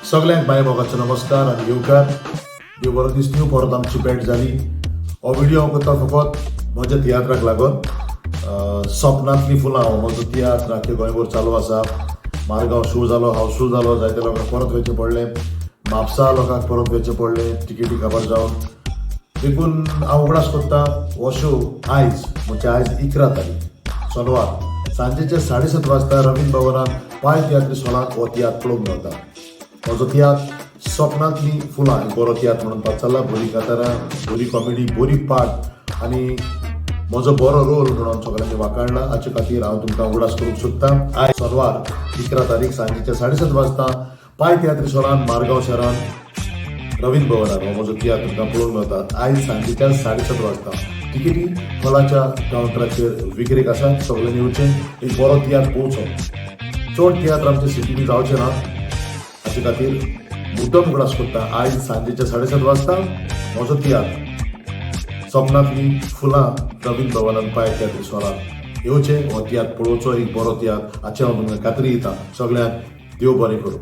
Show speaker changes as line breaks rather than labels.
सगल्यांक बाय मोगाचो नमस्कार आनी येवकार. देव बरो दीस दिवं. परत आमची भेट जाली. हो व्हिडिओ हांव करता फकत म्हज्या तियात्राक लागून. सपनांतलीं फुलां हो म्हजो तियात्र आख्खे गोंयभर चालू आसा. मारगांव शो जालो, हावसूल जालो, जायते लोकांक परत वयचें पडलें, म्हापसा लोकांक परत वयचें पडलें तिकेटी काबार जावन. देखून हांव उगडास कोत्ता, हो शो आयज म्हणजे आयज 11 तारीख सोनवार सांजेचे 7:30 वाजता रवींद्र भवनात पाय तियात्री सोलांत हो तियात्र पळोवंक मेळटा. म्हजो तियात्र सपनांतली फुलां एक बरो तियात्र म्हणून चल्ला. बरी कातारां, बरी कॉमेडी, बरी पार्ट आनी म्हजो बरो रोल म्हणून सगळ्यांनी वाखाणला. हाचे खातीर हांव तुमकां उगडास करूंक सोदता, आयज सोनवार 11 तारीख सांजेच्या 7:30 वाजता पाय तियात्री सोलान मारगांव शहरान रवींद्र भवनार हो म्हजो तियात्र तुमकां पळोवंक मेळटा आयज सांजेच्या 7:30 वाजता. तिकेटी हॉलाच्या कावंटराचेर विक्रेक आसा. सगळ्यांनी येवचें, एक बरो तियात्र पळोवचो. चड तियात्र आमच्या सिटीनी जावचे ना. हाचे खातीर मुद्दम उगडास करता, आयज सांजेच्या 7:30 वाजता म्हजो तियात्र सपनांतली फुलां रवींद्र भवनान पाय तियात्री सोलान येवचें, हो तियात्र पळोवचो, एक बरो तियात्र हाचें हांव तुमकां खात्री दिता. सगळ्यांक देव बरें करूं.